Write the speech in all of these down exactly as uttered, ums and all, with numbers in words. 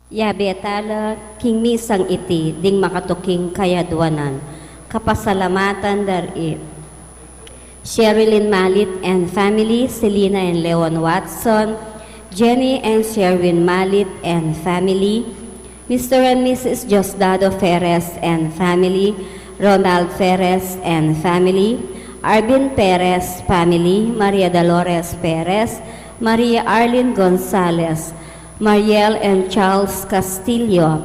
Yabe tala king misang iti ding makatuking kayadwanan. Kapasalamatan dari Sherilyn Malit and family, Selina and Leon Watson, Jenny and Sherwin Malit and family, Mister and Missus Diosdado Perez and family, Ronald Perez and family, Arvin Perez family, Maria Dolores Perez, Maria Arlene Gonzalez, Mariel and Charles Castillo,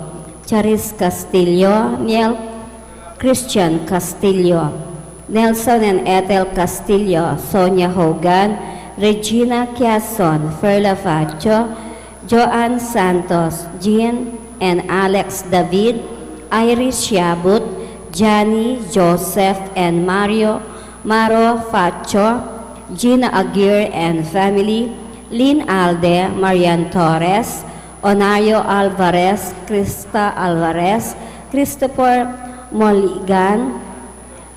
Charis Castillo, Niel Christian Castillo, Nelson and Ethel Castillo, Sonia Hogan, Regina Quiason, Ferla Facho, Joanne Santos, Jean and Alex David, Iris Yabut, Johnny, Joseph and Mario, Maro Facho, Gina Aguirre and family, Lynn Alde, Marian Torres, Onario Alvarez, Krista Alvarez, Christopher Moligan,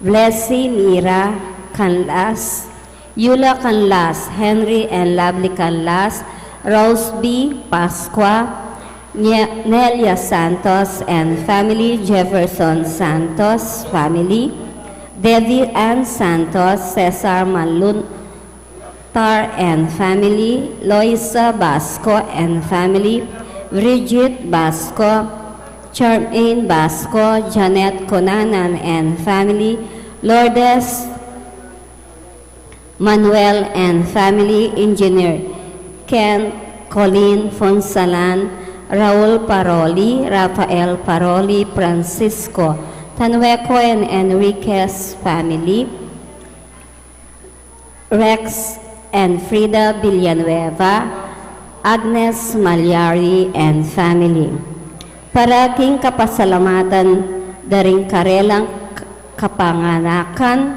Blessy Mira Canlas, Yula Canlas, Henry and Lovely Canlas, Rose B. Pascua, Nye- Nelia Santos and family, Jefferson Santos family, Debbie Ann Santos, Cesar Malun, Tar and family, Loisa Basco and family, Bridget Basco, Charmaine Basco, Janet Conanan and family, Lourdes Manuel and family, Engineer Ken, Colleen Fonsalan, Raul Paroli, Rafael Paroli, Francisco Tanueco and Enriquez family, Rex and Frida Villanueva, Agnes Malyari and family. Para king kapasalamatan da ring karelang k- kapanganakan,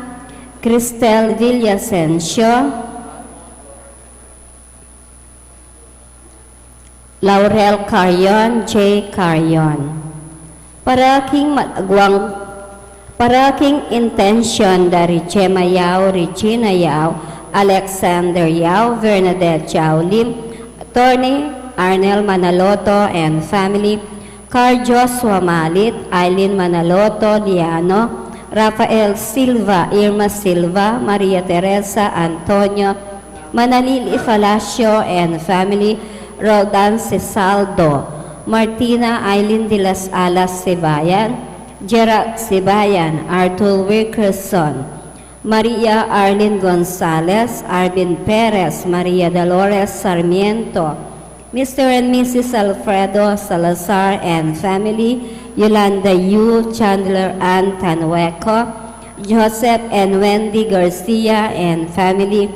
Cristel Villasencio, Laurel Carion, J. Carion. Para king malaguang, para king intensyon da ri Gemma Yao, Regina Yao, Alexander Yao, Bernadette Yao Lim, Attorney Arnel Manaloto and family, Carl Joshua Malit, Eileen Manaloto Liano, Rafael Silva, Irma Silva, Maria Teresa Antonio, Manalili Falacio and family, Roldan Cisaldo, Martina Eileen de las Alas Sibayan, Gerald Sibayan, Arthur Wilkerson, Maria Arlene Gonzalez, Arvin Perez, Maria Dolores Sarmiento, Mister and Missus Alfredo Salazar and family, Yolanda Yu, Chandler Ann Tanueco, Joseph and Wendy Garcia and family,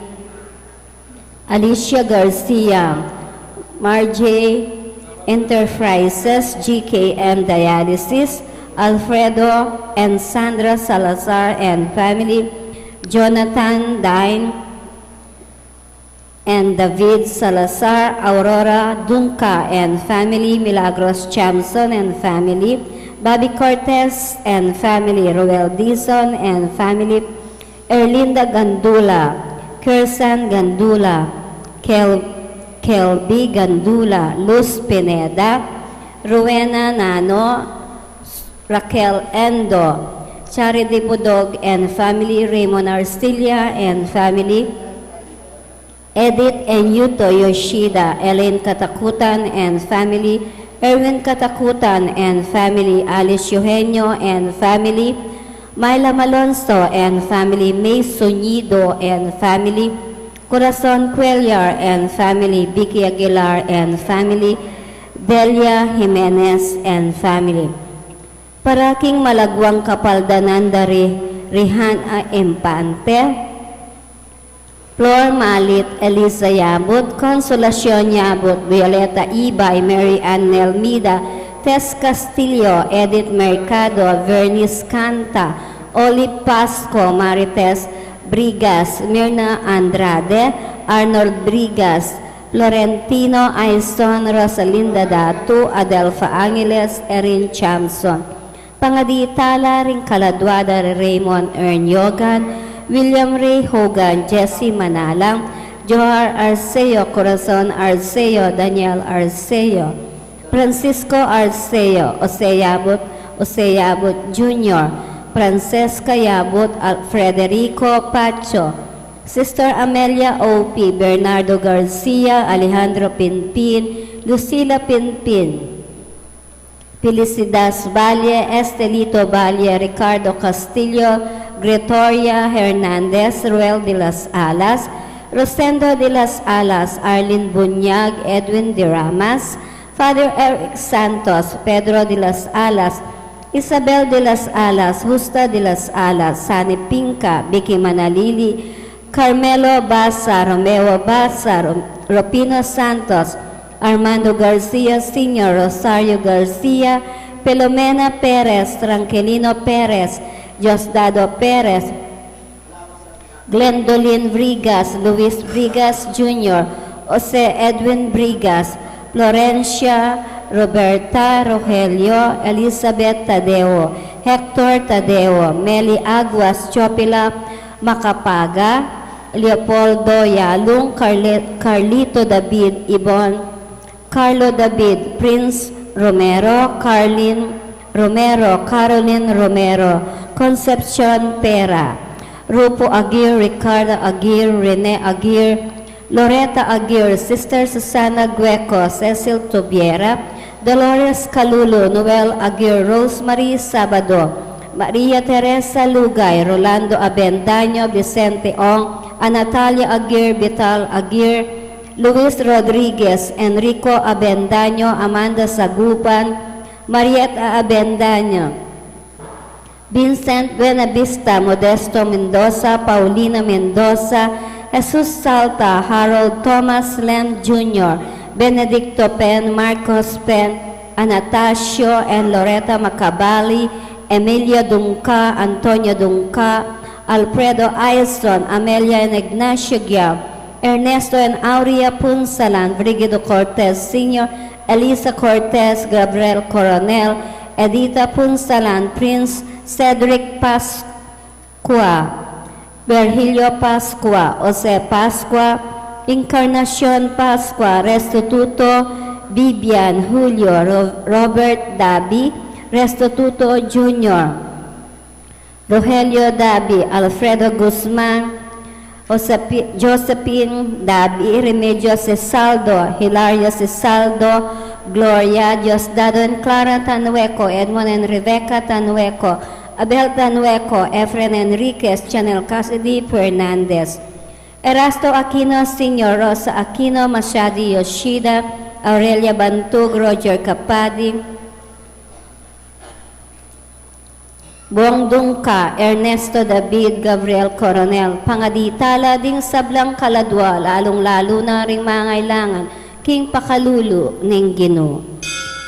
Alicia Garcia, Marjay Enterprises, G K M Dialysis, Alfredo and Sandra Salazar and family, Jonathan Dine and David Salazar, Aurora Dunca and family, Milagros Chamson and family, Bobby Cortez and family, Roel Dizon and family, Erlinda Gandula, Kirsan Gandula, Kel- Kelby Gandula, Luz Pineda, Rowena Nano, Raquel Endo, Charity Budog and family, Raymond Arcilla and family, Edith and Yuto Yoshida, Elaine Katakutan and family, Erwin Katakutan and family, Alice Eugenio and family, Myla Malonzo and family, May Sonido and family, Corazon Cuellar and family, Vicky Aguilar and family, Delia Jimenez and family. Para king malaguang kapaldanan da ri Rihan A. Infante, Flor Malit, Elisa Yabut, Consolacion Yabut, Violeta Ibay, Mary Ann Nelmida, Tess Castillo, Edith Mercado, Vernice Canta, Olive Pasco, Marites Brigas, Mirna Andrade, Arnold Brigas, Florentino Aison, Rosalinda Datu, Adelfa Angeles, Erin Chamson. Pangadi tala ring kaladua da ri Raymond Ern Yogan, William Ray Hogan, Jesse Manalang, Johar Arceo, Corazon Arceo, Daniel Arceo, Francisco Arceo, Jose Yabut, Jose Yabut Junior, Francesca Yabut, Al-, Frederico Pacho, Sister Amelia O P, Bernardo Garcia, Alejandro Pinpin, Lucila Pinpin, Felicidas Valle, Estelito Valle, Ricardo Castillo, Gretoria Hernandez, Ruel de las Alas, Rosendo de las Alas, Arlene Bunyag, Edwin de Ramas, Father Eric Santos, Pedro de las Alas, Isabel de las Alas, Justa de las Alas, Sani Pinca, Vicky Manalili, Carmelo Baza, Romeo Baza, Ro-, Rufino Santos, Armando Garcia Senior, Rosario Garcia, Filomena Perez, Tranquilino Perez, Diosdado Perez, Glendolyn Brigas, Luis Brigas Junior, Jose Edwin Brigas, Florencia, Roberta, Rogelio, Elizabeth Tadeo, Hector Tadeo, Meli Aguas, Chopila Macapaga, Leopoldo Yalung, Carli-, Carlito David, Ibon, Carlo David, Prince Romero, Carlin Romero, Caroline Romero, Concepcion Pera, Rupo Aguirre, Ricardo Aguirre, Rene Aguirre, Loretta Aguirre, Sister Susana Gueco, Cecil Tubiera, Dolores Calulu, Noel Aguirre, Rosemary Sabado, Maria Teresa Lugay, Rolando Abendaño, Vicente Ong, Anatalia Aguirre, Vital Aguirre, Luis Rodriguez, Enrico Abendaño, Amanda Sagupan, Marieta Abendaño, Vincent Buenavista, Modesto Mendoza, Paulina Mendoza, Jesus Salta, Harold Thomas Len Junior, Benedicto Pen, Marcos Pen, Anastasio and Loretta Macabali, Emilio Dungca, Antonio Dungca, Alfredo Aison, Amelia and Ignacio Guiao, Ernesto and Aurea Punsalan, Brigido Cortez Senior, Elisa Cortez, Gabriel Coronel, Edita Punsalan, Prince Cedric Pascua, Virgilio Pascua, Jose Pascua, Encarnacion Pascua, Restituto, Vivian, Julio, Ro-, Robert Dabi, Restituto Junior, Rogelio Dabi, Alfredo Guzman, Josepi-, Josephine Dabi, Remedios Isaldo, Hilario Isaldo, Gloria, Diosdado and Clara Tanueco, Edmond and Rebecca Tanueco, Abel Tanueco, Efren Enriquez, Chanel Cassidy Fernandez, Erasto Aquino Senior, Rosa Aquino, Masiadi Yoshida, Aurelia Bantug, Roger Capadi, Bong Dungca, Ernesto David, Gabriel Coronel, pangadi tala ding sablang kaladua, lalung-lalu na ring mangailangan king pakalulu ning Ginu.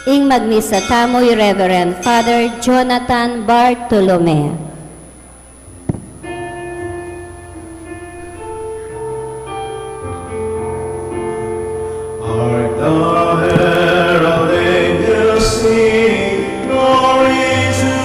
Ing magmisa tamu i Reverend Father Jonathan Bartolome. Art thou heralding, hail, sing glory to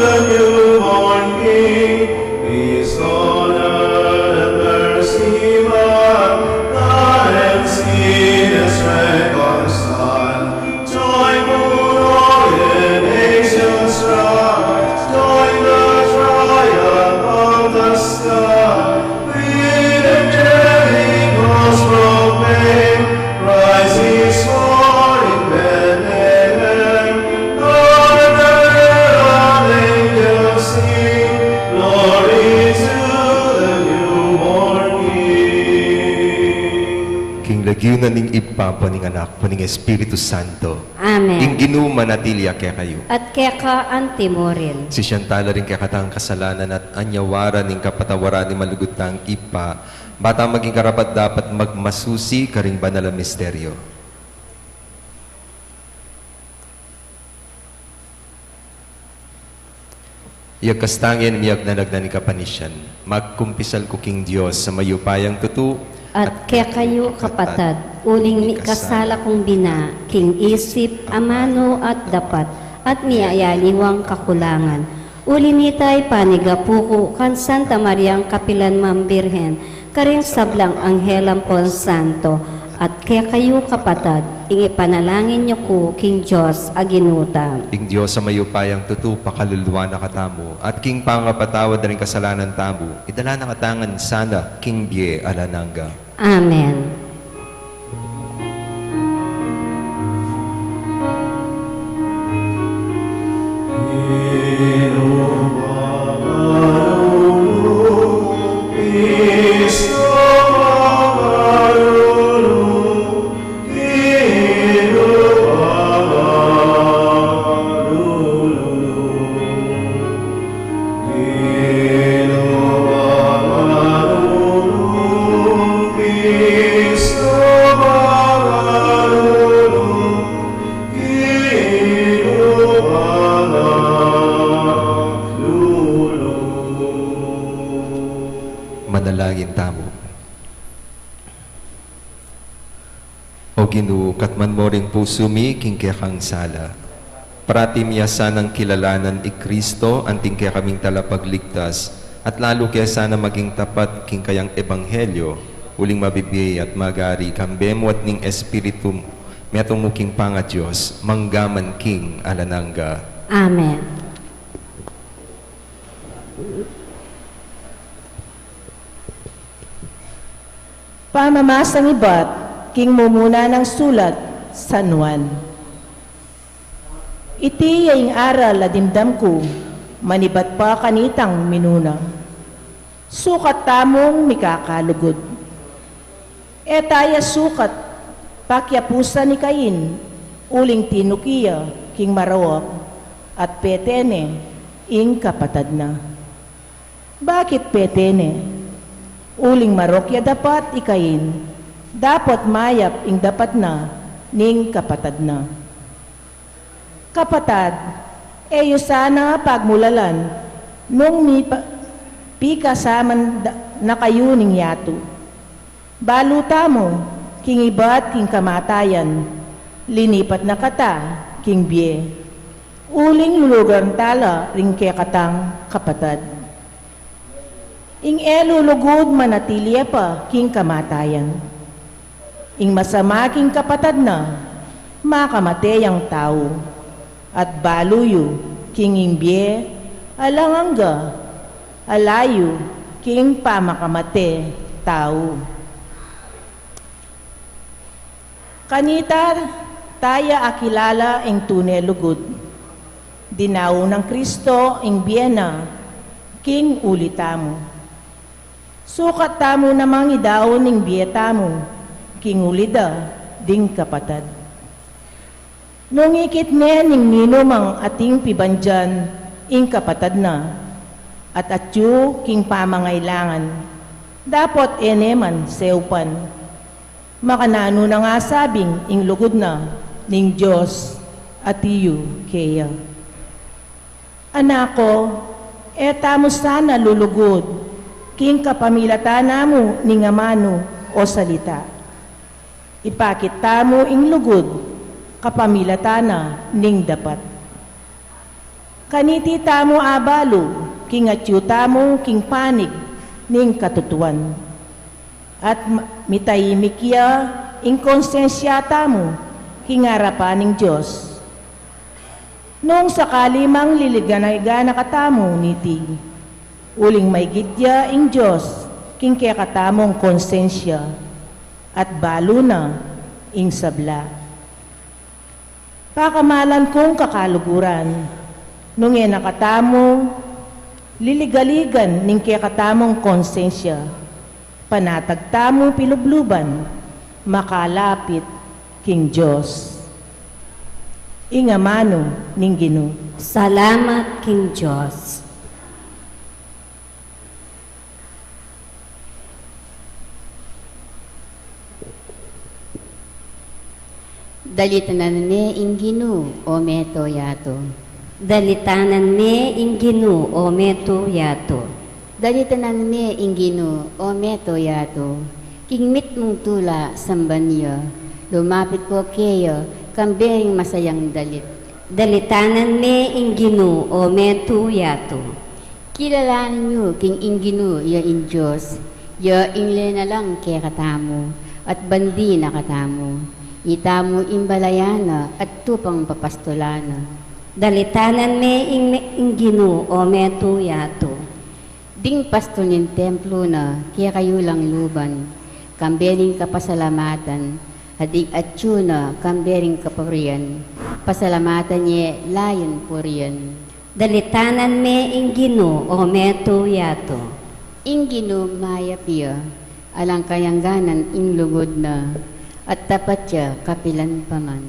the newborn King. Peace on earth and mercy mild, God and sinners reconciled. Joyful all ye nations rise, join the triumph of the sky. With angelic hosts proclaim, Christ is born in Bethlehem. Hark the herald angels sing, glory to the newborn King. King lagyu na ning Ibpa, ampo ning Anak, ampo ning Espiritu Santo. Amen. Ing Ginu manatili ya kekayu. At keka antimurin. Sisian tala ring kekatang kasalanan at anyawaran ing kapatawaran ning malugud tang Ibpa, ba tang maging karapat-dapat magmasusi karing banal a misteryo. Iyagkas tang ing miyagnan-agnan ning kapanisian. Magkumpisal ku king Dios a mayupayang tutu, at kekayu kapatad, uling mikasala kung bina, king isip, amanu, at dapat, at miyayaliwang kakulangan. Uli nita ipanigapu ku kang Santa Mariang kapilan man Birhen, karing sablang anghel ampon santo, At kekayu, kapatad, ing ipanalangin yu ku king Dios a Ginu tamu. Ing Dios a mayupayang tutu pakaluluan na katamu, at king pangapatawad da ring kasalanan tamu, idala na katamu ngan sana king bie alang angga. Amen. Manalangin tamu. O Ginu, katman mu ring pusu mi king kekang sala. Parati mi ya sanang kilalanan i Kristo, anting kekaming talapagligtas, at lalu ke sana maging tapat king kayang ebanghelyo, uling mabibie at magari kambe mu at ning Espiritu mu, metung mu king pangaDios, mangga man king alang angga. Amen. Pamamasang ibat king mumuna nang sulat San Juan. Iti ya ing aral a dimdam ku manibat pa kanitang minuna. Sukat tamung mikakalugud. E ta ya sukat pakiapusan i Cain, uling tinuki ya king marok, at pete ne ing kapatad na. Bakit pete ne? Uling marok ya dapat i Cain, dapot mayap ing dapat na ning kapatad na. Kapatad, e yu sana pagmulalan nung mipa-, pikasaman da-, na kayu ning yatu. Balu tamu, king ibat king kamatayan, linipat na kata king bie. Uling lulugaran ta la ring kekatang kapatad. Ing e lulugud manatili ya pa king kamatayan. Ing masama king kapatad na, makamate yang tau, at balu yu king ing bie alang angga, alayu king pamakamate tau. Kanita ta ya akilala ing tune lugud. Dinaun nang Kristo ing bie na king uli tamu. Sukat tamu namang idaun ing bie tamu king uli da ding kapatad. Nung ikit ne ning ninumang ating pibandian ing kapatad na, at atyu king pamangailangan, dapot e ne man seupan. Makananu na nga sabing ing lugud na ning Dios ati yu keya. Anak ko, e tamu sana lulugud king kapamilatan na mu ning amanu o salita. Ipakit tamu ing lugud kapamilatan na ning dapat. Kaniti tamu abalu king atyu tamu king panig ning katutuan. At ma-, mitahimik ya ing konsensya tamu king arapan ning Dios. Nung sakali mang liliganan na katamu niti, uling maigit ya ing Dios king kekatamung konsensya, at balu na ing sabla. Pakamalan kung kakaluguran, nung e na katamu liligaligan ning kekatamung konsensya, panatag tamu pilubluban makalapit king Dios. Ing amanu ning Ginu. Salamat king Dios. Dalitanan me ing Ginu, o meto yatu. Dalitanan me ing Ginu, o meto yatu. Dalitanan me ing Ginu, o meto yatu. King mitmung tula samban ya, lumapit ko keya, kambe ring masayang dalit. Dalitanan me ing Ginu, o meto yatu. Kilalanan yu king ing Ginu ya ing Dios, ya ingle na lang kekatamu, At bandi na katamu, itamu ing balayan na at tupang papastulan na. Dalitanan me ing, ing Ginu, o meto yatu. Ding pastul ning templo na kekayu lang luban, kambe ning kapasalamatan, at ding atyu na kambe ning kapurian, pasalamatan ye layun purian. Dalitanan me ing Ginu, o meto yatu. Ing Ginu mayap ya, alang kayangganan ing lugud na, at tapat ya kapilan pa man.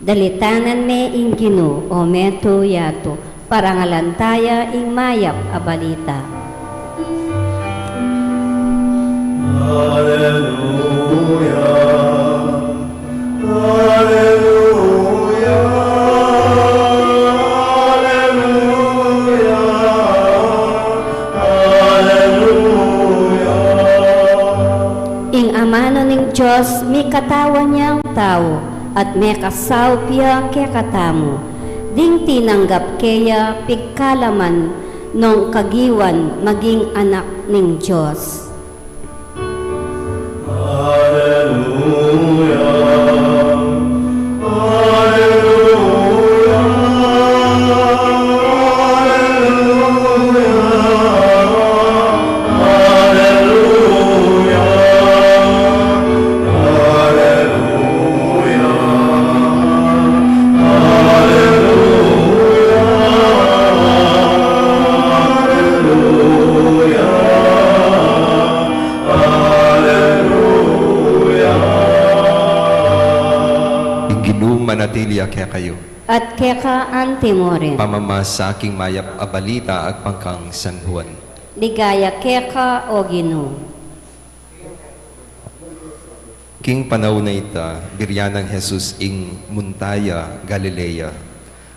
Dalitanan me ing Ginu, o meto yatu, parangalan taya ing mayap a balita. Aleluya, aleluya, aleluya, aleluya. Ing amanu ning Dios mikatawan yang tau, at mekasaup ya kekatamu. Ding tinanggap ke ya pigkalaman nong kagiwan maging anak ning Dios. Aleluya, aleluya, aleluya, aleluya, aleluya, aleluya, aleluya. Aleluya. Ing Ginu manatili ya kekayu. At keka antimurin. Pamamasa king mayap a balita agpang kang San Juan. Ligaya keka, o Ginu. King panaun a ita, biryan nang Jesus ing munta ya Galilea,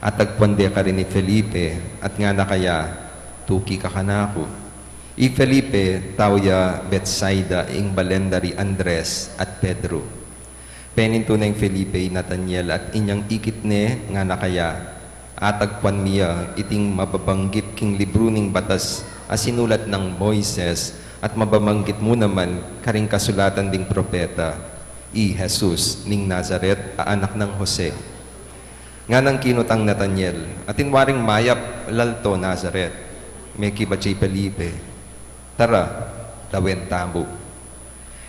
at agpang de karin i Felipe, at ngana kaya, tuki ka kanaku. I Felipe, tau ya Betsaida, ing balen da ri Andres at Pedro. Penintu neng Felipe i Nataniel, at inyang ikit ne, ngana kaya, atagpuan mi ya iting mababanggit king libru ning batas a sinulat nang Moises, at mababanggit mu naman karing kasulatan ding propeta, i Jesus ning Nazaret a anak nang Jose. Nganang kinutang Nataniel, atin waring mayap lalto Nazaret? Mekibat ya i Felipe, tara, lawen tamu.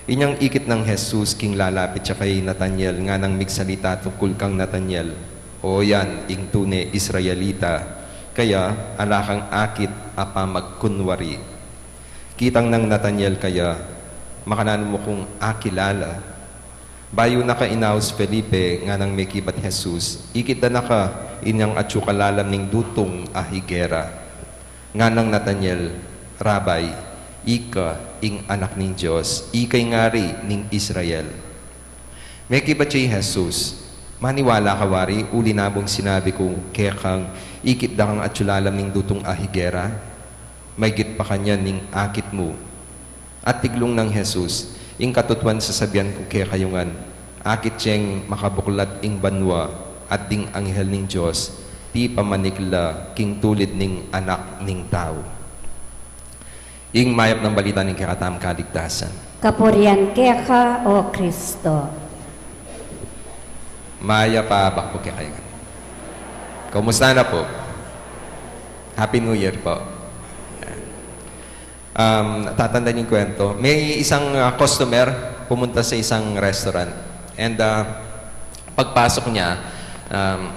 Inyang ikit nang Jesus king lalapit ya kay Nataniel, nganang migsalita tungkul kang Nataniel, o yan ing tune Israelita, kaya ala kang akit a pamagkunwari. Kitang nang Nataniel kaya, makananu mu kung akilala? Bayu na ka inaus Felipe, nganang mekibat Jesus, ikit da na ka inyang atyu ka lalam ning dutung a higera. Nganang Nataniel, Rabbi, ika ing Anak ning Dios, ika ing Ari ning Israel. Mekibat ya i Jesus, maniwala ka wari uli na mung sinabi ku kekang ikit da kang atyu lalam ning dutung a higera? Maygit pa kanyan ing akit mu. At tiglung nang Jesus, ing katutuan sasabian ku kekayu ngan, akit yeng makabuklat ing banua, at ding anghel ning Dios, tipa manikla king tulid ning Anak ning Tau. Ing mayap nang balita ning kekatamung kaligtasan. Kapurian keka, o Kristo. Mayap a abak pu kekayu ngan. Kumusta na pu? Happy New Year po. Yan. Um, tatandanan yung kwento. May isang, ah, customer pumunta sa isang restaurant. And, ah, pagpasok niya, um,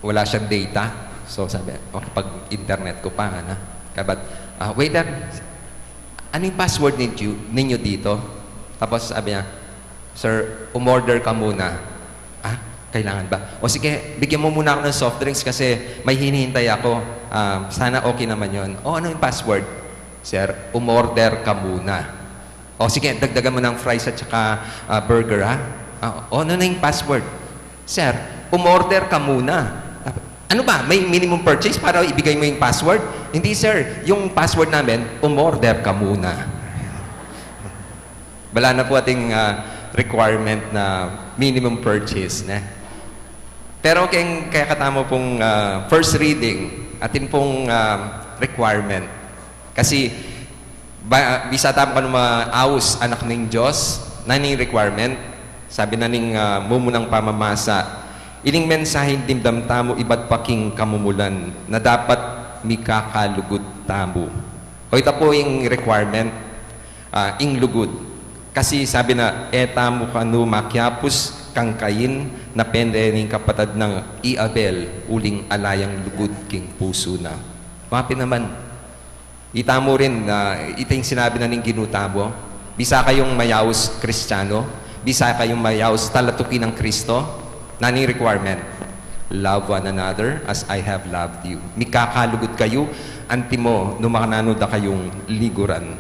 wala siyang data. So, sabi, "Makapag-internet ko pa, ano?" Kabat, ah, "Waiter, ano yung password ninyo, ninyo dito?" Tapos sabi niya, "Sir, umorder ka muna." "Ah, kailangan ba? O sige, bigyan mo muna ako ng soft drinks kasi may hinihintay ako. Ah, sana okay naman yon." "O, ano yung password?" "Sir, umorder ka muna." "O sige, dagdagan mo ng fries at saka, ah, burger, ha?" "Ah, o, ano na yung password?" "Sir, umorder ka muna." "Ano ba? May minimum purchase para ibigay mo yung password?" "Hindi, sir. Yung password namin, umorder ka muna." Bala na pu ating, ah, requirement na minimum purchase, ne? Pero keng, kekatamu pung, ah, first reading, atin pung, ah, requirement. Kasi, ba, bisa tamu kanu maaus, anak ning Dios, Nanu ing requirement? Sabi na ning, ah, mumunang pamamasa, ining mensaheng dimdam tamu ibat pa king kamumulan na dapat mikakalugud tamu. O ita pu ing requirement, ah, ing lugud. Kasi sabi na, e tamu kanu makiapus kang Cain na pende ning kapatad nang i Abel uling ala yang lugud king pusu na. Mapi naman. Ita mu rin, ah, ita ing sinabi na ning Ginu tamu, bisa kayung mayaus Kristiyanu, bisa kayung mayaus talatuki nang Kristo, nanu ing requirement? Love one another as I have loved you. Mikakalugud kayu, antimo, nu makananu da kayung liguran.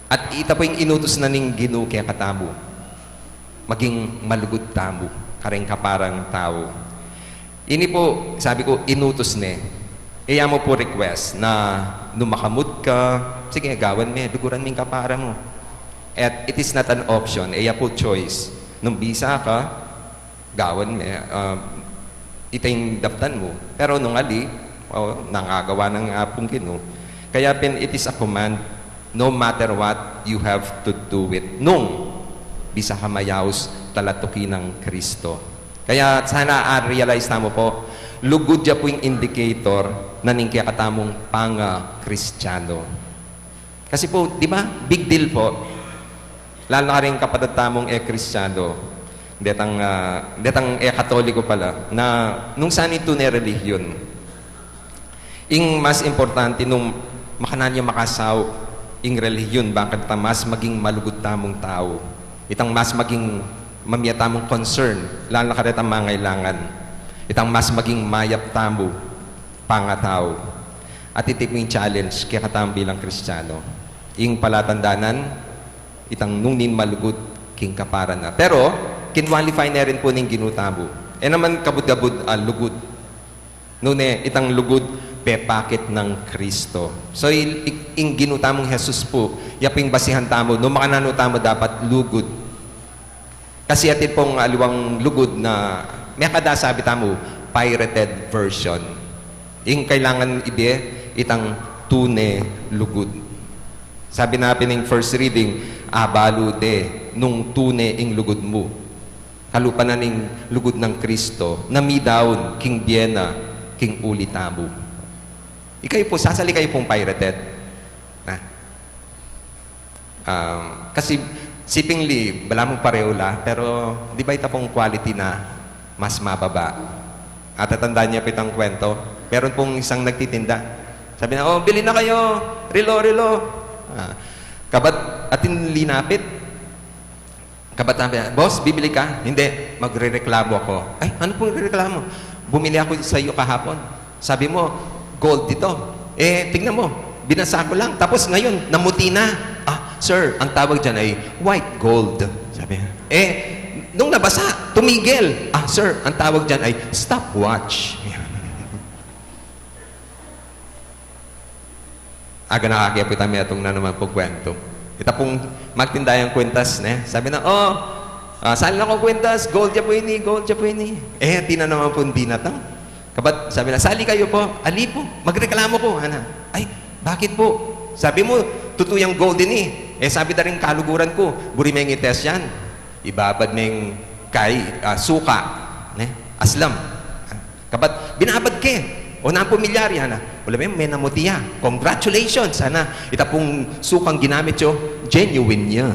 At ita pu ing inutus na ning Ginu kekatamu. Maging malugud tamu, kareng kaparang tau. Ini pu, sabi ku, inutus ne. E ya mu pu request na nu makamud ka, sige, gawan me, luguran me ing kapara mu. At it is not an option, e ya pu choice. Nung bisa ka, gawan me, ah, ita ing daptan mu. Pero nung ali, o, nung agawa na nga pung Ginu. Kaya pin, it is a command, no matter what, you have to do it. Nung bisa ka mayaus talatuki nang Kristo. Kaya sana, ah, realize tamu pu, lugud ya pu ing indicator na ning kekatamung panga-Kristiyanu. Kasi pu, di ba, big deal pu. Lalo na karing kapatad tamung e-Kristiyanu, detang, ah, detang e-Katoliko pala, na nung saan ing tune relihiyon. Ing mas importante nung makananu ya makasaup ing relihiyon, bakit ita mas maging malugud tamung tau. Itang mas maging mamie tamung concern, lalo na karetang mangailangan. Itang mas maging mayap tamu pangatau. At iti pu ing challenge kekatamu bilang Kristiyanu. Ing palatandanan, itang nung nin malugud king kapara na. Pero, kinwalify ne rin pu ning Ginu tamu. E naman kabud-kabud, ah, lugud. Nune, itang lugud pepakit nang Kristo. So, i-, i-, ing Ginu tamung Jesus pu, ya pu ing basihan tamu, nung makananu tamu dapat lugud. Kasi atin pung aliwang lugud na mekad a sabi tamu, pirated version. Ing kailangan ibie, itang tune lugud. Sabi na pin ning first reading, abalu de nung tune ing lugud mu. Kalupa na ning lugud nang Kristo, na midaun king bie na king uli tamu. Ikayu pu, sasali kayu pung pirated. Na? Um, kasi seemingly, balamu pareho la, pero di ba ita pung quality na mas mababa? Atatandaan niyo pa itang kwento? Meron pung isang nagtitinda. Sabi na, "Oh, bili na kayo! Relo, relo!" Ah, kabat atin linapit. Kabat sabi, "Boss, bibili ka?" "Hindi, magrereklamo ako." "Ay, ano pong reklamo?" "Bumili ako sa iyo kahapon. Sabi mo, gold ito. Eh, tingnan mo, binasa ko lang. Tapos ngayon, namuti na." "Ah, sir, ang tawag dyan ay white gold," sabi niya. "Eh, nung nabasa, tumigil." "Ah, sir, ang tawag dyan ay stopwatch." Aga na kaki, apita metung na naman pung kwento. Ita pung magtinda yang kwintas, ne? Sabi na, "Oh, ah, sali na kung kwintas, gold ya po ini, gold ya po ini." Eh, atin na naman pung dinatang. Kabat, sabi na, "Sali kayo po." "Ali po, magreklamo po," ana. "Ay, bakit po?" "Sabi mo, tutu yang gold ini. Eh, sabi da ring kaluguran ko, buri meng i-test yan. Ibabad meng kay, ah, suka, ne? Aslam." Kabat, "Binabad ke. O, nanu pung milyari?" ana. "Wala, me, me namuti ya." "Congratulations," ana. "Ita pung sukang ginamit yo, genuine ya."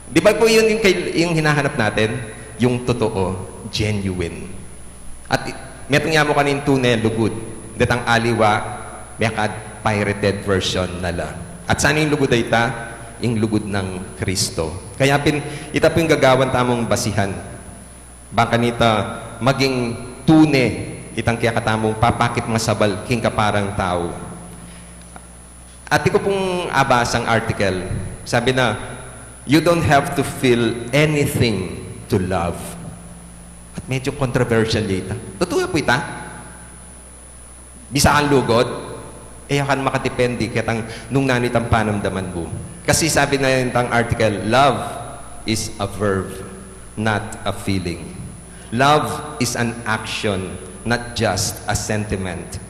Di ba po yun yung, kay-, yung hinahanap natin? Yung totoo, genuine. At i-, metung ya mu kanin tune lugud. Detang aliwa, mekad pirated version na la. At sana yung lugud a ita, yung lugud nang Kristo. Kaya pin, ita po yung gagawan tamung basihan. Bang kanita maging tune itang kekatamung papakit masabal king kaparang tau. Atin ku pung abasang article, sabi na, "You don't have to feel anything to love." At medyo controversial ya ita. Totoo ya pu ita? Bisa kang lugud, e ya kang makadepende ketang nung nanu itang panamdaman mu. Kasi sabi na nitang article, "Love is a verb, not a feeling. Love is an action, not just a sentiment.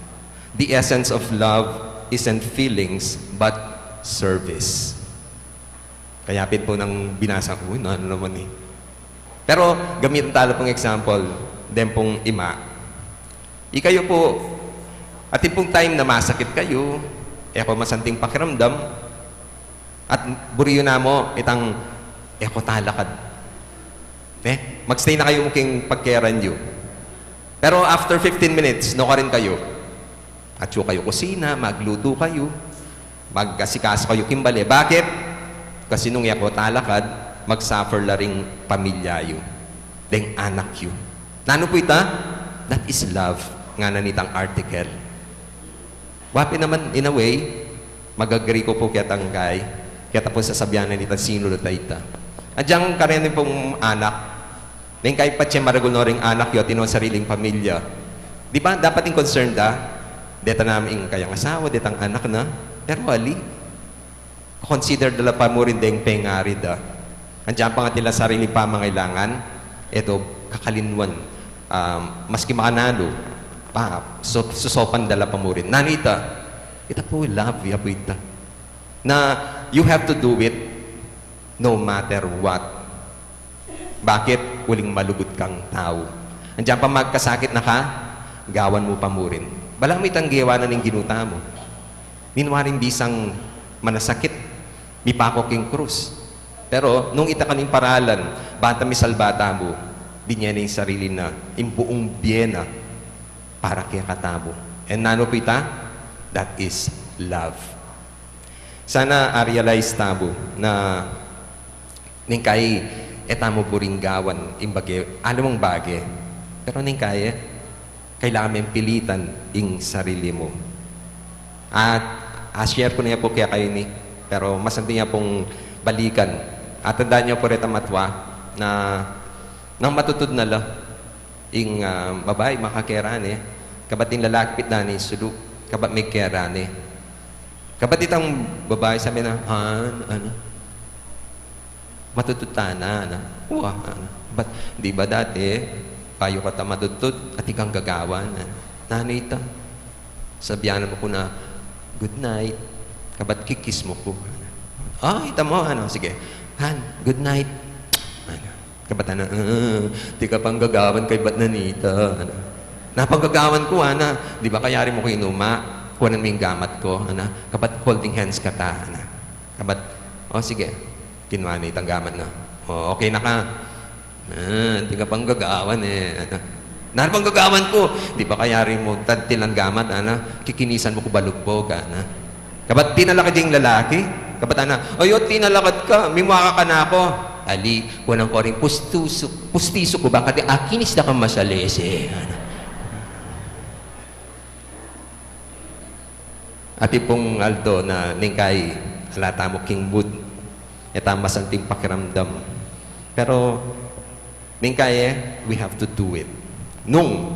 The essence of love isn't feelings, but service." Kaya pin po nang binasa ko, "Uy, na ano naman eh." Pero gamitan tala pong example, den pong ima. Ikayu po, atin pong time na masakit kayu, e ko masanting pakiramdam, at buri yu na mu itang e ko talakad. Eh, magstay na kayu mu king pagkeran yu. Pero after fifteen minutes, nukarin kayu. Atsu kayu kusina, maglutu kayu, mag-asikaso kayu king bale. Bakit? Kasi nung e ko talakad, mag-suffer la ring pamilya yu, deng anak yu. Nanu pu ita? That is love, ngana nitang article. Wa pin naman, in a way, mag-agree ku pu ketang kay, keta pung sasabyan na nitang sinulat a ita. Agyang kareni pung anak, neng kay patse maragul no ring anak yu, atin no sariling pamilya. Di ba, dapat ing concern da, deta na ing kayang asawa, detang anak na, pero ali, consider da la pa mu rin deng pengari da. Agyang pa nga atin la sariling pamangailangan, e do kakalinwan, um, maski makanalu, pa, so, susopan da la pa mu rin. Nanu ita? Ita pu love, ya pu ita. Na you have to do it no matter what. Bakit? Uling malugud kang tau. Agyang pa magkasakit na ka, gawan mu pa mu rin. Balamu itang gewa na ning Ginu tamu. Minwaring bisang manasakit, mipako king krus. Pero nung ita kanu ing paralan, banta misalba tamu, binye na ing sarili na, ing buung bie na, para kekatamu. And nanu pu ita? That is love. Sana a-realize tamu na neng kai e tamu buring gawan ing bage, alamang bage. Pero neng kai e, kailangan meng pilitan ing sarili mu. At, a-share ku na ya pu kekayu ini, pero masanting ya pung balikan. At tandaan yu pu retang matwa na nang matutud na la ing, ah, babai, makakerane. Kabat ing lalaki pitnan ing sulu, kabat migkerane. Kabat itang babai sabi na, "Han, ano? Matutud tana, ano? Wa, ano? Bat, di ba dati, bayu ka ta matutud, atin kang gagawan, ano? Nanu ita?" Sabyan mu ku na, "Good night." Kabat kikis mu ku. "Ah, ita mu, ano? Sige. Han, good night." Ano? Kabat ana, "Eh, atin ka pang gagawan kaybat na nita, ano?" "Napanggagawan ku, ana. Di ba kayari mu ku inuma? Kunan mu ing gamat ku, ana. Kabat holding hands kata, ana." Kabat, "O, sige." Kinua na itang gamat na. "O, okay na ka?" "Eh, atin ka pang gagawan, eh, ana." "Napanggagawan ku." "Di ba kayari mu tadtilan gamat, ana? Kikinisan mu ku balugbog, ana." Kabat tinalakad ing lalaki. Kabat ana, "Ay, o, tinalakad ka, mimua ka kanaku." "Ali, kunan ku ring pustisu, pustisu ku, bang kati akinis da kang masalese." Atin pung aldo na neng kai ala tamu king mood, e tamu masanting pakiramdam. Pero neng kai e, we have to do it. Nung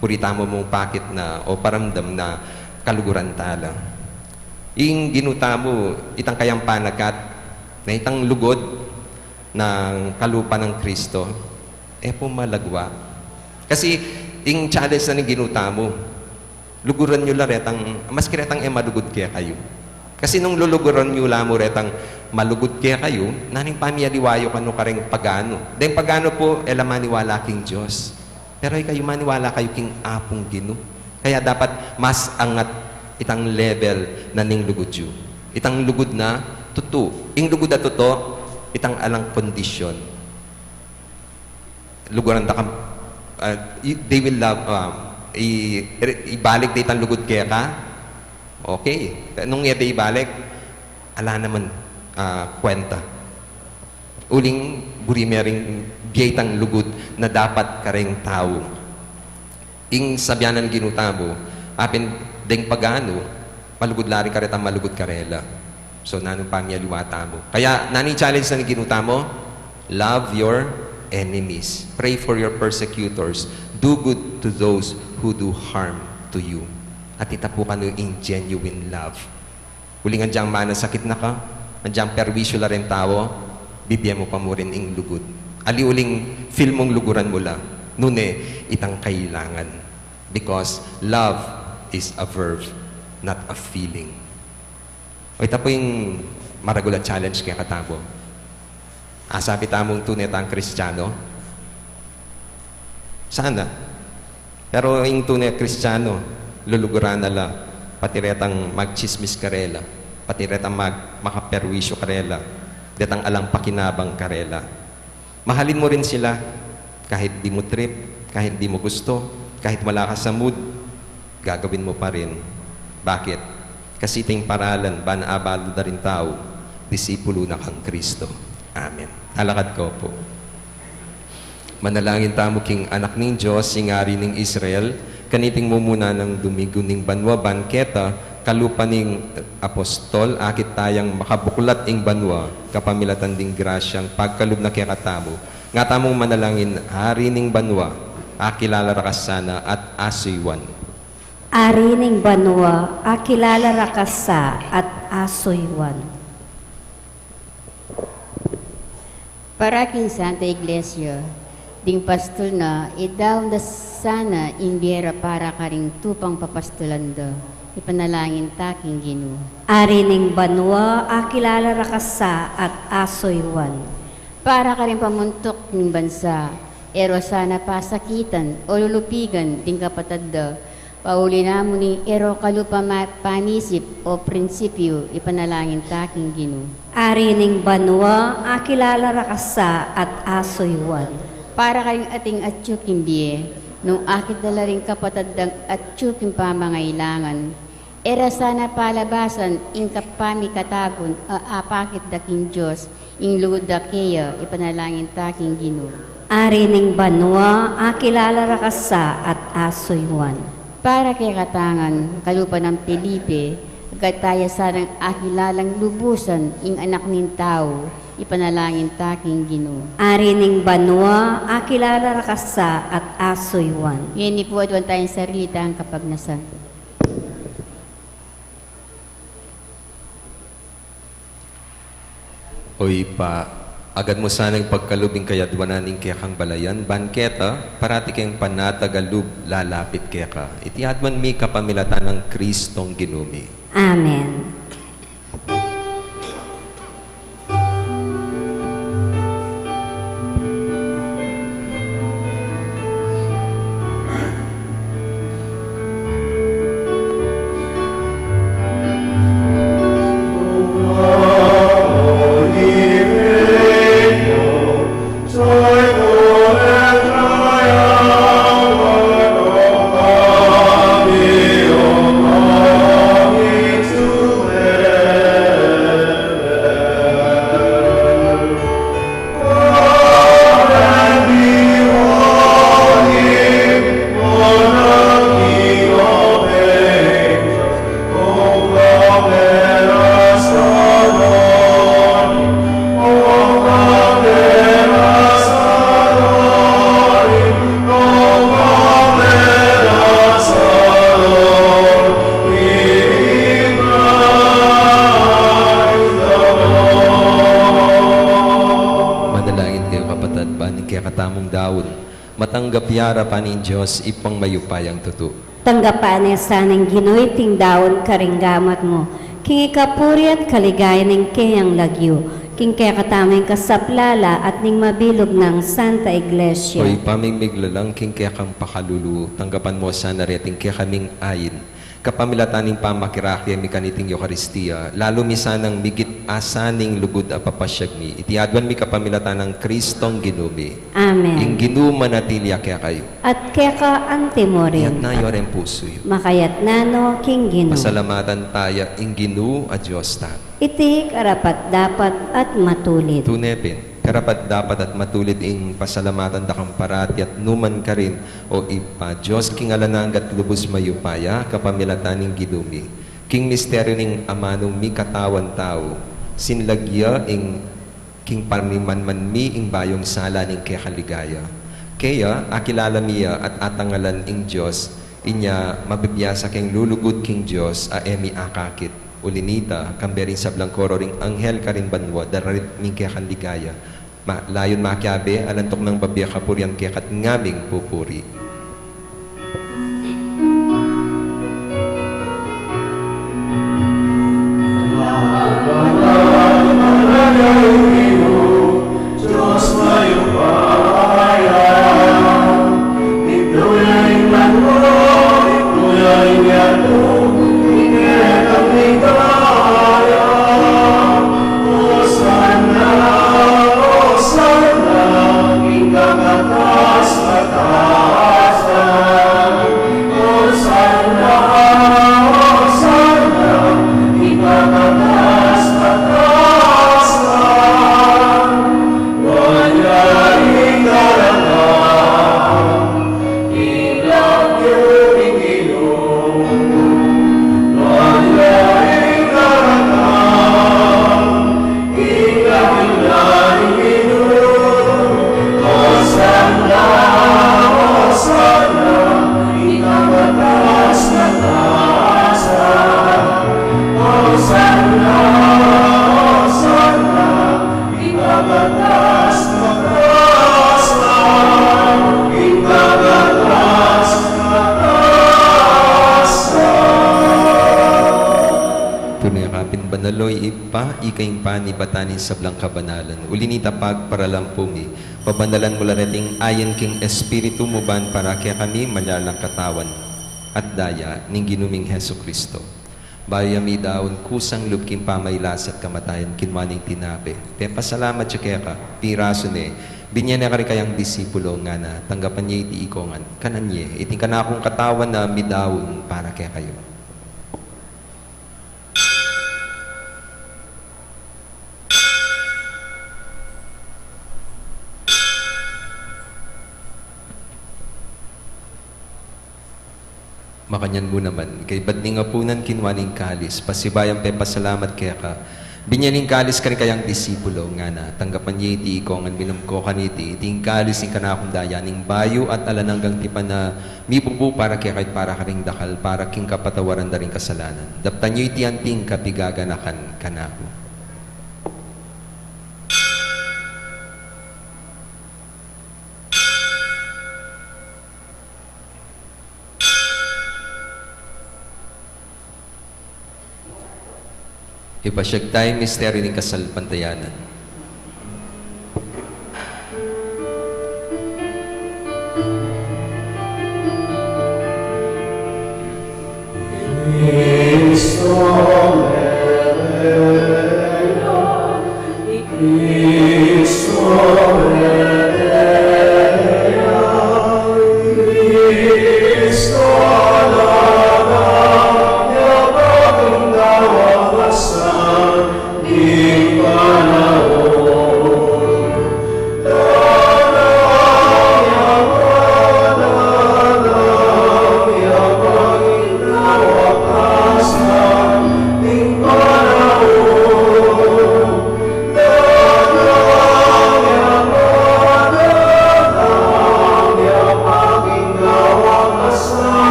puri tamu mung pakit na o paramdam na kaluguran tala. Ing Ginu tamu, itang kayang panagat, na itang lugud nang kalupa nang Kristo, e pu malagwa. Kasi ing challenge na ning Ginu tamu, luguran yu la retang, maski retang e malugud kekayu. Kasi nung luluguran yu la mu retang malugud kekayu, nanu ing pamialiwa yu kanu kareng paganu? Deng paganu pu, e la maniwala king Dios. Pero ikayu maniwala kayu king Apung Ginu. Kaya dapat mas angat itang level na ning lugud yu. Itang lugud na tutu. Ing lugud a tutu, itang alang kondisyon. Luguran da kam, ah, i-, they will love, um, i-, ibalik da itang lugud keka. Okay. Nung e da ibalik, ala naman, ah, kwenta. Uling buri me ring bie itang lugud na dapat kareng tau. Ing sabyan na ning Ginu tamu, apin deng paganu, malugud la rin karetang malugud karela. So, nanu ing pamialiwa tamu? Kaya, nanu ing challenge na ning Ginu tamu? Love your enemies. Pray for your persecutors. Do good to those who do harm to you. At ita pu kanu ing genuine love. Uling agyang manasakit na ka, agyang perwisyu la reng tau, bibie mu pa mu rin ing lugud. Ali uling feel mung luguran mu la, nune itang kailangan. Because love is a verb, not a feeling. O, ita pu ing Maragul a challenge kekatamu. Asabi tamung tune tang Kristiano? Sana. Pero ing tune Kristiano, luluguran na la, pati retang magtsismis karela, pati retang mag-, makaperwisyu karela, detang alang pakinabang karela. Mahalin mu rin sila, kahit di mu trip, kahit di mu gusto, kahit wala ka sa mood, gagawin mu pa rin. Bakit? Kasi ita ing paralan, ban abalu da ring tau, disipulu na kang Kristo. Amen. Talakad ko po. Manalangin tamu king Anak ning Dios, ing Ari ning Israel, kaniting mumuna nang Domingo ning banua, ban keta, kalupa ning apostol, akit tayang makabuklat ing banua, kapamilatan ding grasyang pagkalub na kekatamu. Nga tamung manalangin, Ari ning banua, akilala ra ka sana at asuywan. Ari ning banua, akilala ra ka sa at asuywan. Para king Santa Iglesia, ding pastul na, idaun da sana ing bie ra para karing tupang papastulan da, ipanalangin ta king Ginu. Ari ning banua, akilala ra ka sa at asuywan. Para karing pamuntuk ning bansa, e ra sana pasakitan o lulupigan ding kapatad da, pauli na mu ning e ra kalupa ma-, panisip o prinsipyu, ipanalangin ta king Ginu. Ari ning banua, akilala ra ka sa at asuywan. Para karing ating atyu king bie, nung akit da la ring kapatad dang atyu king pamangailangan, e ra sana palabasan ing kapamikatagun a apakit da king Dios, ing lugud da keya, ipanalangin ta king Ginu. Ari ning banua, akilala ra ka sa at asuywan. Para kekatang kalupa nang Felipe, agad taya sanang akilalang lubusan ing Anak ning Tau, ipanalangin ta king Ginu. Ari ning banua, akilala ra ka sa at asuywan. Ngeni pu, aduan taya ing sarili tang kapagnasan. O Ibpa, agad mu sanang pagkalub ing kayaduanan ning kekang balayan, ban keta, parati keng panatag a lub lalapit keka. Iti aduan mi kapamilatan nang Kristong Ginu mi. Amen. Manalangin kayu, kapatad, ban ing kekatamung daun matanggap ya arapan ning Dios, Ibpang mayupayang tutu. Tanggapan na sana ning Ginu iting daun karing gamat mu, king ikapuri at kaligayan ning keyang lagyu, king kekatamung kasaplalan at ning mabilug nang Santa Iglesia. O Ibpa ming miglalang king kekang pakalulu, tanggapan mu sana reting kekaming ain, kapamilatan ning pamakirake mi kaniting Eukaristia, lalu mi sanang migit asaning lugud a papasyag mi. Iti aduan mi kapamilatan nang Kristong Ginu mi. Amen. Ing Ginu manatili ya kekayu. At keka anti mu rin. Itas yu ring pusu yu. Makatas no king Ginu. Pasalamatan taya ing Ginu a Dios ta. Iti karapat-dapat at matulid. Tune pin, karapat-dapat at matulid ing pasalamatan da kang parati at nukarin man, O Ibpa, Dios king alang angga at lubus mayupaya, kapamilatan ning Ginu mi. King misteryu ning amanung mikatawan tau, sinlag ya ing king parmimanman mi ing bayung sala ning kekang ligaya. Kaya, akilala mi ya at atangalan ing Dios, inya mabibiasa keng lulugud king Dios a e mi akakit. Uli na nita, kambe ring sablang koro ring anghel karin banua, daralit mi ing kekang ligaya. Ma-, layun makiabe, alang tuknang babie kapurian keka at ngaming pupuri. Pa, ika ing panibatan ning sablang kabanalan. Uli na nita pagparalan pu mi, pabanalan mu la reting ain king Espiritu mu ban para kekami maging la lang katawan at daya ning Ginu ming Jesucristo. Bayu ya midaun kusang lub king pamagkasakit at kamatayan, kinua ne ing tinape, pepasalamat ya keka, pirasu ne, binie ne karing kayang disipulo, ngana, tanggapan ye iti ikongan, kanan ye, iti ing kanakung katawan a midaun para kekayu. Makanyan mu naman, kaybat ning apunan, kinua ne ing kalis, pasibayu yang pepasalamat keka, binie ne ing kalis karing kayang disipulo, ngana, tanggapan ye iti ikongan, minum kayu kaniti, iti ing kalis ning kanakung daya ning bayu at alang anggang tipan a mibubu para kekayu at para karing dakal, para king kapatawaran da ring kasalanan. Daptan yu iti anting kapigaganakan kanaku. Ipasiag taya ing misteryu ning kasalpantayanan.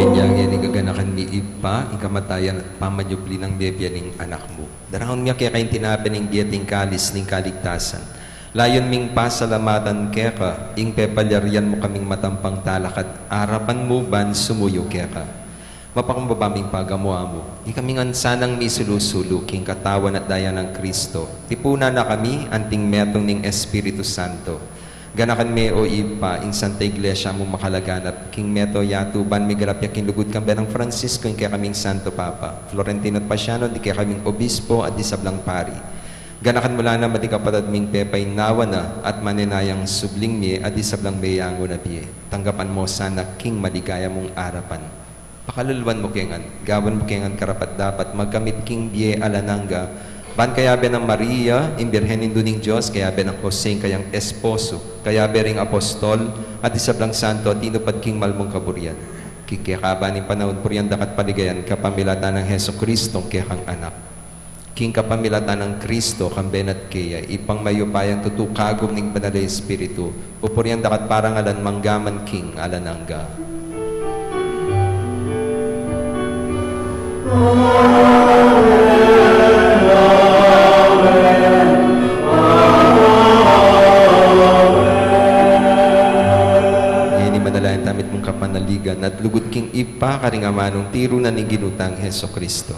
Binie ne ning gaganakan mi, Ibpa, ing kamatayan at pamanyubli nang mebie ning Anak mu. Daraun mi keka ing tinape ning bie at ing kalis ning kaligtasan. Layun ming pasalamatan keka ing pepalyarian mu kaming matampang talakad arapan mu ban sumuyu keka. Mapakumbaba ming pagamu-amu, ikami ngan sanang misulu-sulu king katawan at daya nang Kristo. Tipunan na kami anting metung ning Espiritu Santo. Ganakan me, o Ibpa, ing Santa Iglesia mung makalaganap king mabilug a yatu ban migalap ya king lugud, kambe nang Francisco, ing kekaming Santo Papa, Florentino at Paciano, ding kekaming obispo at ding sablang pari. Ganakan mu la naman ding kapatad ming pepaynawa na at manenayang subling mie at ding sablang meyangu na bie. Tanggapan mu sana king maligaya mung arapan. Pakaluluan mu kami ngan, gawan mu kami ngan karapat-dapat magkamit king bie alang angga, ban kayabe nang Maria, ing Birhen Indu ning Dios, kayabe nang Jose, ing kayang esposo, kayabe ring apostol at ding sablang santo a tinupad king mal mung kaburian. King kekaban ning panaun, purian daka at paligayan kapamilatan nang Jesucristo, ing kekang Anak. King kapamilatan nang Kristo, kambe na at keya, Ibpang mayupayang tutu, kagum ning Banal a Espiritu, pupurian daka at parangalan mangga man king alang angga. Amen. Amen. Amen. Ngeni manalangin tamu mitmung kapanaligan at lugud king Ibpa karing amanung tiru na ning Ginu tang Jesucristo.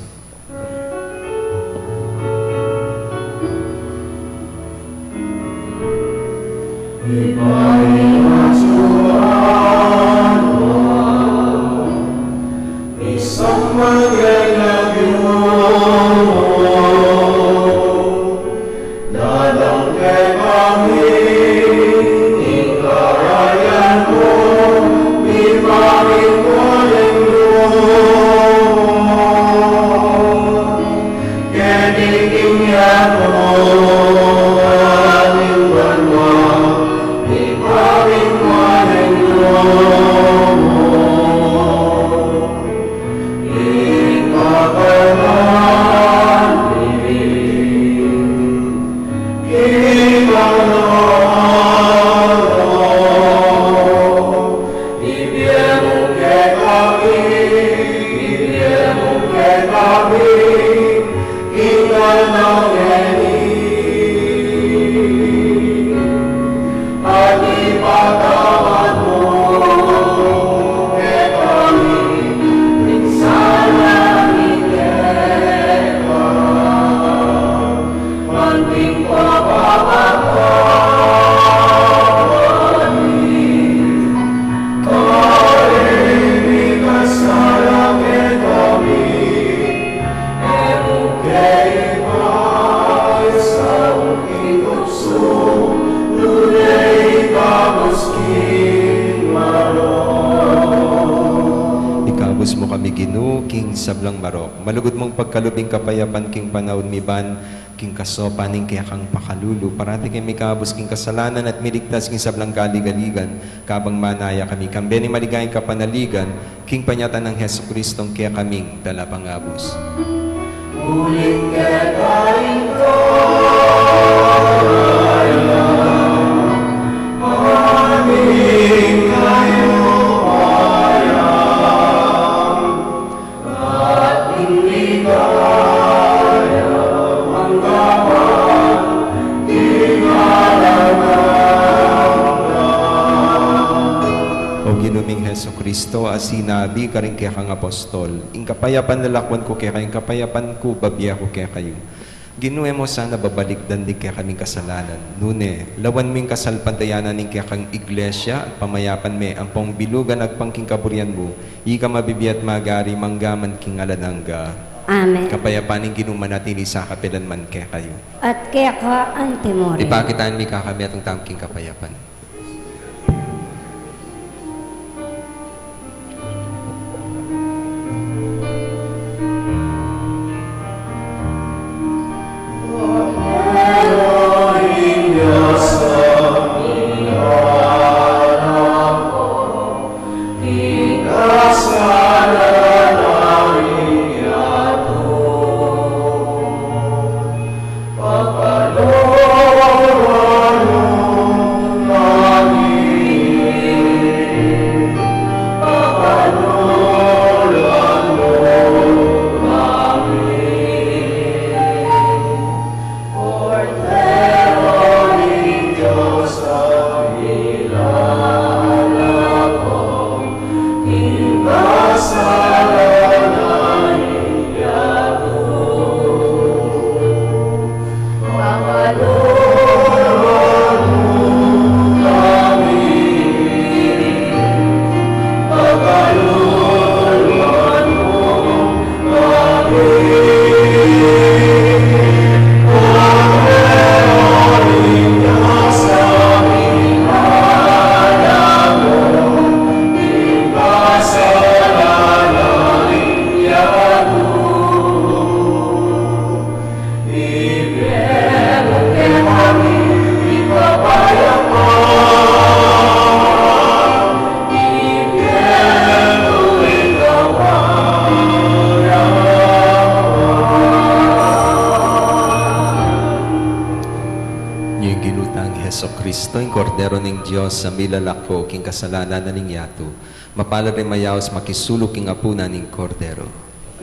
sablang marok. Malugud mung pagkalub ing kapayapan king panaun miban king kasopan ning kekang pakalulu. Parati keng mikabus king kasalanan at miligtas king sablang kaligaligan, kabang manaya kami kambe ning maligayang kapanaligan, king panyatang nang Jesucristong kekaming Talapangabus. Uling keka ing kayang, aning kayang at ing ligaya manggaman king alang angga. O Ginu ming Jesucristo, a sinabi karing kekang apostol, ing kapayapan lalakwan ku kekayu, ing kapayapan ku bibie ku kekayu. Ginu, e mu sana babalikdan ding kekaming kasalanan. Nune, lawan mu ing kasalpantayanan ning kekang Iglesia, at pamayapan me ampong bilugan agpang king kaburian mu, ika mabibie at magari manggaman king alang angga. Amen. Kapayapan ning Ginu manatili sa kapilan man kekayu. At keka anti mu rin. Ipakit tamu ing kekami at ing tamu king kapayapan. Ing Ginu tang Jesucristo, ing Kordero ning Dios, a milalako king kasalanan ning yatu. Mapalad ring mayaus makisuluk king apunan ning Kordero.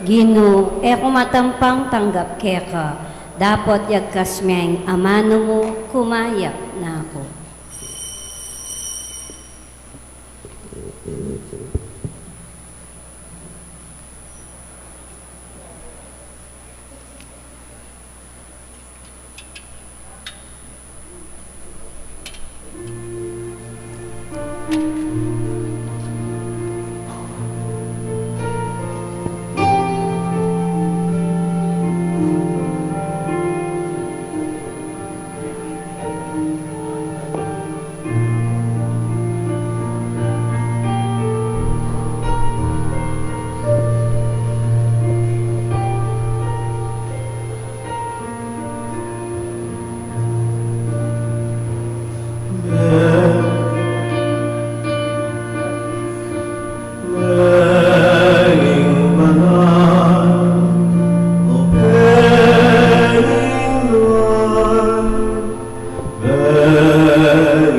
Ginu, e ku matampang tanggap keka, dapot yagkas me ing amanu mu, kumayap na ku.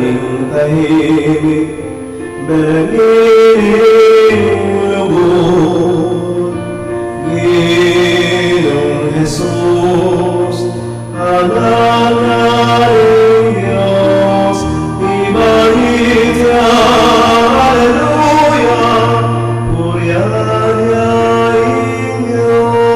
Beng tahimik, beng lugud, Ginung Jesus, Anak na ning Dios, ibait ya, aleluya, purian ya ing Dios.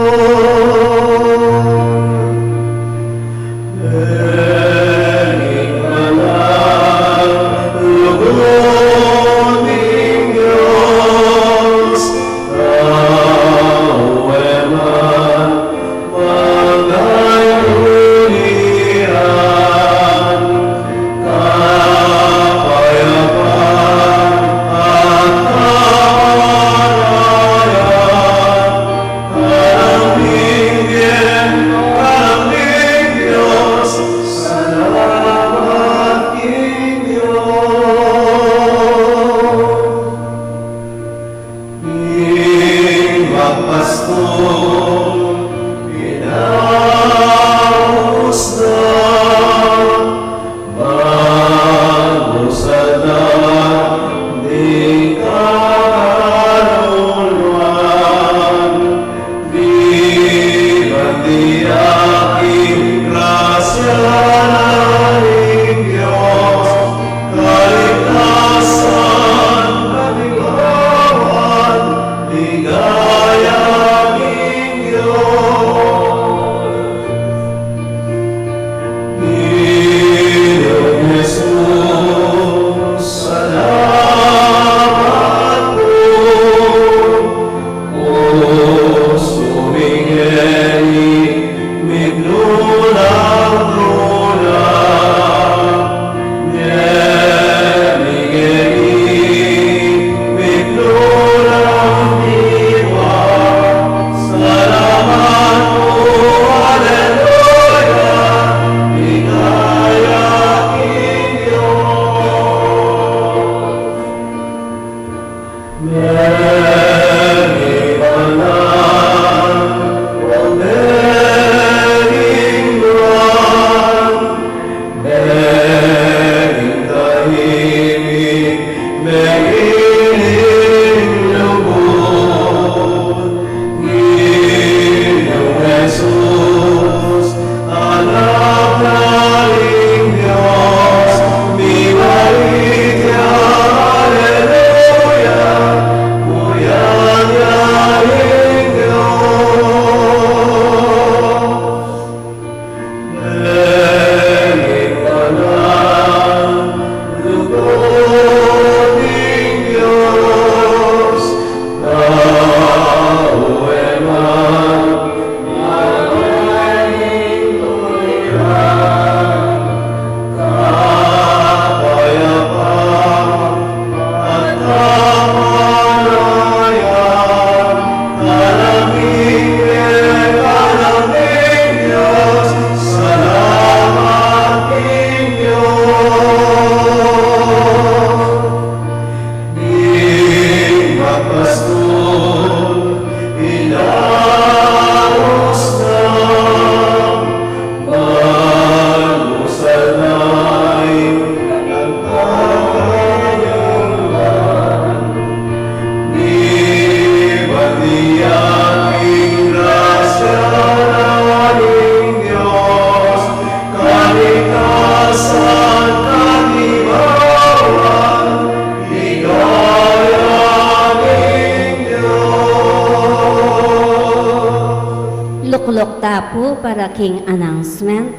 Para king announcement.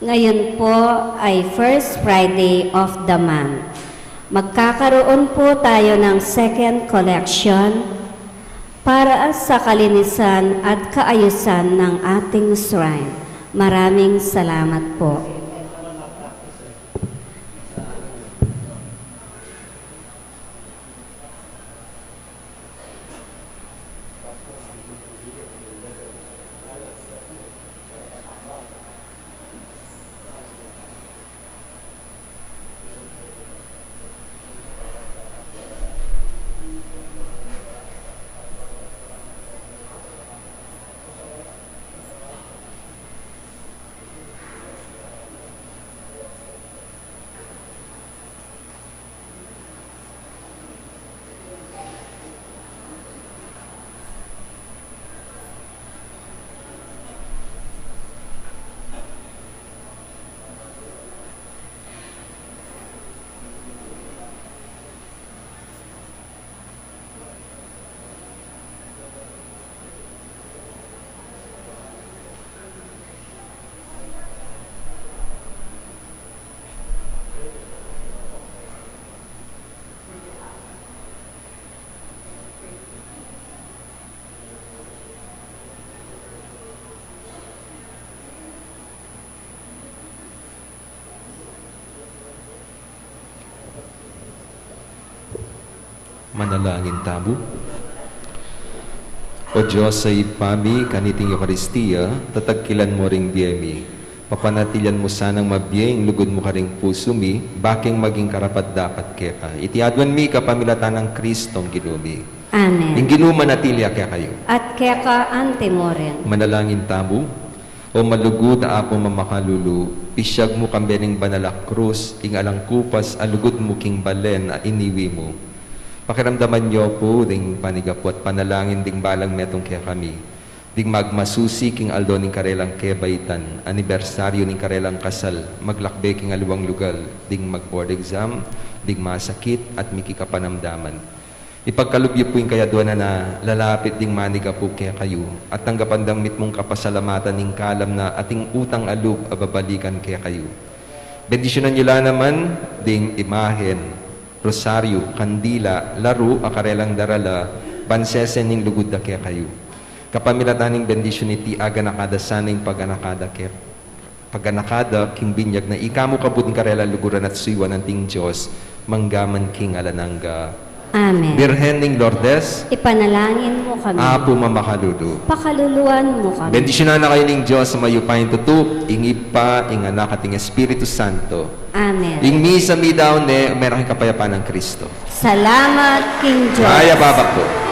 Ngayon po ay first Friday of the month. Magkakaroon po tayo ng second collection para sa kalinisan at kaayusan ng ating shrine. Maraming salamat po. Manalangin tamu. O Dios a Ibpa mi, kaniting Eukaristia, tatagkilan mu ring bie mi. Papanatilian mu sanang mabie ing lugud mu karing pusu mi, bakeng maging karapat-dapat keka. Iti aduan mi kapamilatan nang Kristong Ginu mi. Amen. Ing Ginu manatili ya kekayu. At keka anti mu rin. Manalangin tamu. O malugud a Apu mamakalulu, pisyag mu kambe ning banal a krus ing alang kupas a lugud mu king balen a iniwi mu. Pakiramdaman yu pu ding panigapu at panalangin ding balang metung kekami, ding magmasusi king aldo ning karelang kebaitan, anibersaryu ning karelang kasal, maglakbe king aliwang lugal, ding mag-board exam, ding masakit at mikikapanamdaman. Ipagkalub yu pu ing kayaduanan a lalapit ding manigapu kekayu, at tanggapan dang mitmung kapasalamatan ing kalam na ating utang a lub a babalikan kekayu. Bendisyunan yu la naman ding imahen, rosaryu, kandila, laru a karelang darala, ban sesen ning lugud da kekayu. Kapamilatan ning bendisyun iti, aganaka da sana ing paganaka da ke paganaka da king binyag na ika mu kabud ing karelang luguran at suyuan anting Dios, mangga man king alang angga. Amen. Birhen ning Lourdes, ipanalangin mu kami. Apu mamakalulu, pakaluluan mu kami. Bendisyunan na kayu ning Dios a mayupayang tutu, ing Ibpa, ing Anak, at ing Espiritu Santo. Amen. Ing misa meyari ne, ume ra king kapayapan nang Kristo. Salamat king Dios. Mayap a abak pu.